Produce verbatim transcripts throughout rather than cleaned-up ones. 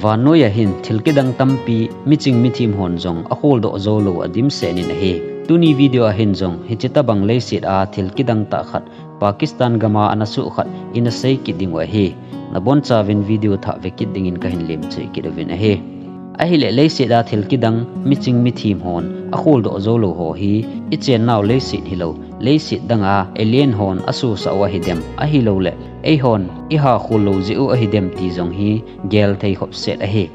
Vannoi a hin thil kidang tampi miching mithem hon jong akholdoh jou lou adimset in ahi. Tuni video a hin jong hiche tabang leiset a thil kidang tah khat Pakistan gam a ana soh khat ina sei kit ding u ahi. Nabonchauvin video thah ve kit dingin kahin lemchih kit uvin ahi. Ahileh leiset a thil kidang miching mithem hon akholdoh jou lou ho hi ichennau leiset hilou, leiset dang a alien hon asosah u ahidem, ahilouleh eihon ihakhol lou jeh u ahidem ti jong hi gel thei khopset ahi.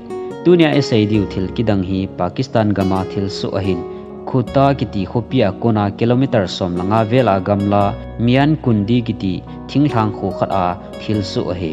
Tunia isei diu thil kidang hi Pakistan gam a thilsoh ahin, Quetta kiti khopi a kona kilometer som le nga vel a gamla Miankundi kiti thinglhang kho khat a thilsoh ahi.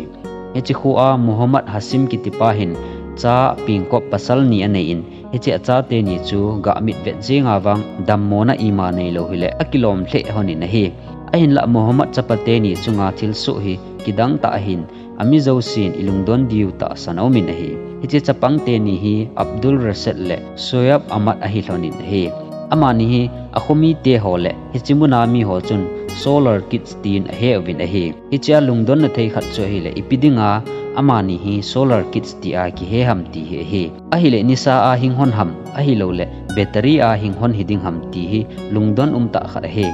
Hiche kho a Muhammad Hasim kiti pa hin cha pengkop pasal ni anei in, hiche achate ni chu gah mitvet jeng a vang dammona ima neilou hileh akilom lheh hon in ahi. Ahinlah Muhammad chapa teni chunga thilsoh hi kidang tah ahin, ami jousen ilungdon diu tahsan aumin ahi. Hiche chapang teni hi Abdul Rashid le Shoaib Ahmad ahi lhon in ahi. Amani hi akhomite ho le hiche muna mi ho chun Solar Kids tin ahe uvin ahi. Hiche a lungdonna thei khat chu ahileh ipi dinga amani hi Solar Kids tia kihe ham ti hi ahi. Ahileh nisa a hing hon ham, ahilouleh battery a hing hon hiding ham ti hi lungdon umtah khat ahi.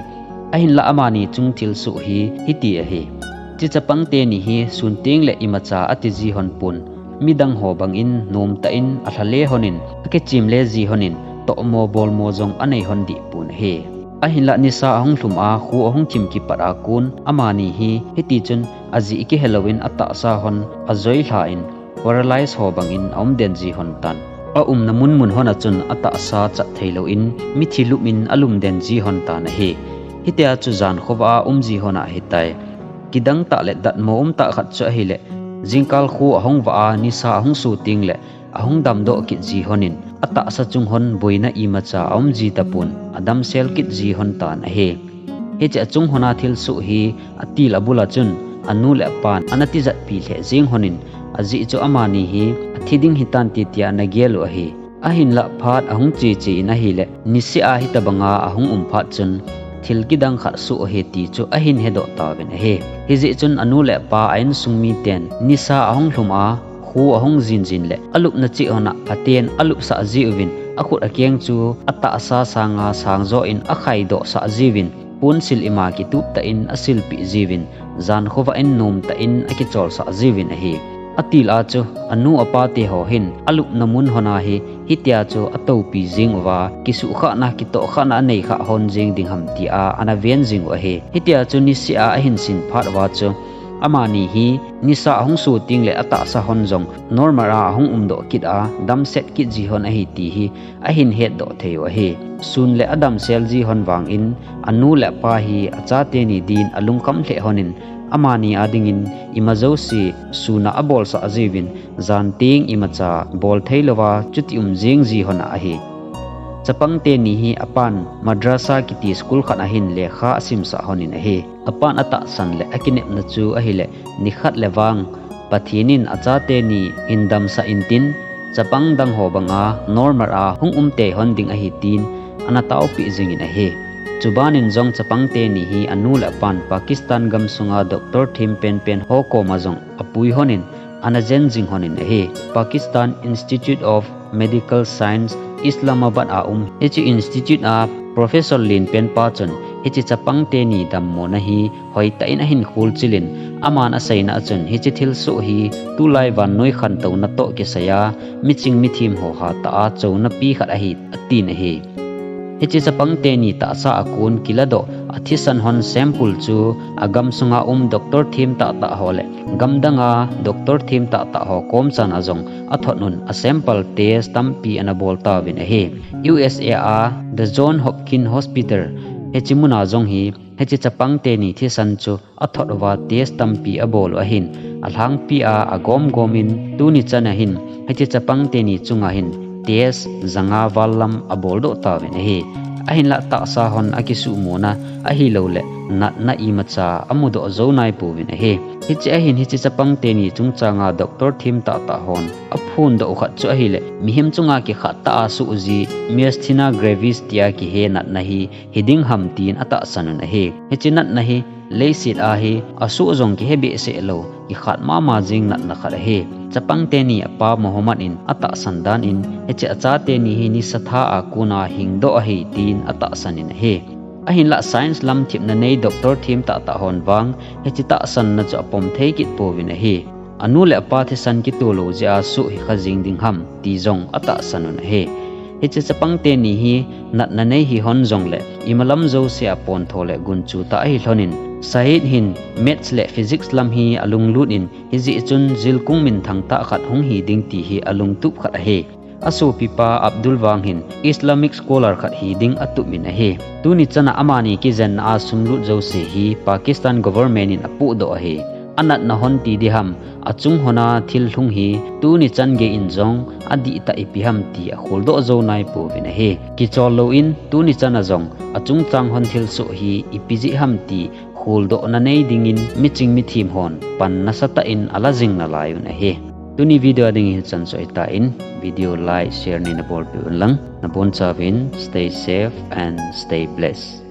Ahinlah amani chung thilsoh hi hiti ahi. Hiche chapang teni hi sun tengleh imacha ati ji hon pon. Midang ho bangin nomtah in alha le hon in, akichem le ji hon in, tohmo bolmo jong anei hon deh pon ahi. Ahinlah nisa ahung lhum a kho ahung thim kipat a kon amani hi hitichun ajeh kihe louvin atahsa hon ajoi lha in, paralyze ho bangin aum den ji hon tan. Aumna munmun hon a chun atahsa chat thei louvin mithi lum in alum den ji hon tan ahi. Hitia chu jan khovah a um ji hon ahitai. Kidang tah le datmo umtah khat chu ahileh, jingkal kho ahung vah a nisa ahung soh tengleh ahung damdoh kit ji hon in, atahsa chung hon boina imacha aum ji tapon, adamsel kit ji hon tan ahi. Hiche achung hon a thilsoh hi atil abul a chun anu le apan ana tijatpi lheh jeng hon in, ajeh chu amani hi athi ding hitan ti tia ana gel u ahi. Ahinlah phat ahung cheche in ahileh, niseh a hitabang a ahung um phat chun thil kidang khat soh ahi ti chu ahin hedoh tauvin ahi. Hijeh chun anu le apa a insung miten nisa ahung lhum a kho ahung jin jin le alupna cheh hon a phaten alupsah ji uvin, akhut akeng chu atahsa sanga sangjo in akhaidohsah ji uvin, ponsil ima kitup tah in asilpeh ji uvin, jan khovah in nomtah in akicholsah ji uvin ahi. Atil a chu anu apa te ho hin alupna mun hon a hi hitia chu atoupi jeng uva, kisuhkhahna kitohkhahna anei khah hon jeng ding ham tia ana ven jing u ahi. Hitia chu niseh a ahin sin phat uva chu amani hi nisa ahung soh tengleh atahsa hon jong normal a ahung umdoh kit a, damset kit ji hon ahi ti hi ahin hetdoh thei u ahi. Sun le adamsel ji hon vangin anu le apa hi achateni din alungkham lheh hon in, amani a dingin ima jouse sun a abolsah ji uvin, jan teng imacha bol thei louva chuti um jeng ji hon ahi. Chapang teni hi apan madrasa kiti school khat a hin lekha asimsah hon in ahi. Apan atahsan le akinepna chu ahileh, nikhat le vang Pathen in achateni hin damsah intin, chapang dang ho banga normal a hung um tei hon ding ahi tin ana taopeh jing in ahi. Chuban in jong chapang teni hi anu le apan Pakistan gamsunga doctor them penpen ho koma jong apui hon in ana jen jing hon in ahi. Pakistan Institute of Medical Science, Islamabad a um. Hiche institute a professor lenpen pa chun hiche chapang teni dammona hi hoitah in ahin kholchil in, aman aseina a chun hiche thilsoh hi tulai vannoi khantouna toh kisai a miching mithem ho hatah a chouna pi khat ahi atin ahi. Hiche chapang teni tahsa a kon kiladoh athisan hon sample chu agamsunga um doctor them tahtah ho le gamdanga doctor them tahtah ho komchan a jong athot un a sample test tampi ana bol tauvin ahi. U S A a The John Hopkins Hospital hiche muna jong hi hiche chapang teni thisan chu athot uva test tampi abol u ahin, alhangpi a agomgom in tuni chan a hin hiche chapang teni chunga hin test janga val lam aboldoh tauvin ahi. Ahinlah tahsa hon akisuhmona ahilouleh natna imacha amudoh jou naipouvin ahi. Hiche ahin hiche chapang teni chungchanga doctor them tahtah hon aphondoh u khat chu ahileh, mihem chunga kikhat tah a soh ji myasthenia gravis tia kihe natna hi hiding ham tin atahsan un ahi. Hiche natna hi leiset a hi asoh jong kihe behseh lou, kikhat mama jing natna khat ahi. Chapang teni apa Muhammad in atahsan dan in, hiche acha teni hi nisa tha a kona hingdoh ahi tin atahsan in ahi. Ahinlah science lam themna nei doctor them tahtah hon vang, hiche tahsanna chu apom thei kit pouvin ahi. Anu le apa thisan kitoh lou jeh a soh hi kha jing ding ham ti jong atahsan un ahi. Hiche chapang teni hi natna nei hi hon jongle, imalam jouse a pontho le gunchu tah ahi lhonin, Saeed hin maths le physics lam hi alunglut in, hijeh chun jilkung minthang tah khat hung hi ding ti hi alungtup khat ahi. Asopipa Abdul vang hin Islamic scholar khat hi ding atup in ahi. Tuni chana amani kijenna a sum lut jouse hi Pakistan government in apohdoh ahi. Anatna hon ti diham, achung hon a thil lhung hi tuni chan gei in jong adihtah ipi ham ti akholdoh jou naipouvin ahi. Kichol lou in tuni chana jong achungchang hon thilsoh hi ipi jeh ham ti kholdohna nei dingin miching mithem hon pan nasatah in ala jing nalai un ahi. Tuni video a ding hi hichan chu ahitan, video like, share neina bolpeh un lang. Nabonchauvin stay safe and stay blessed.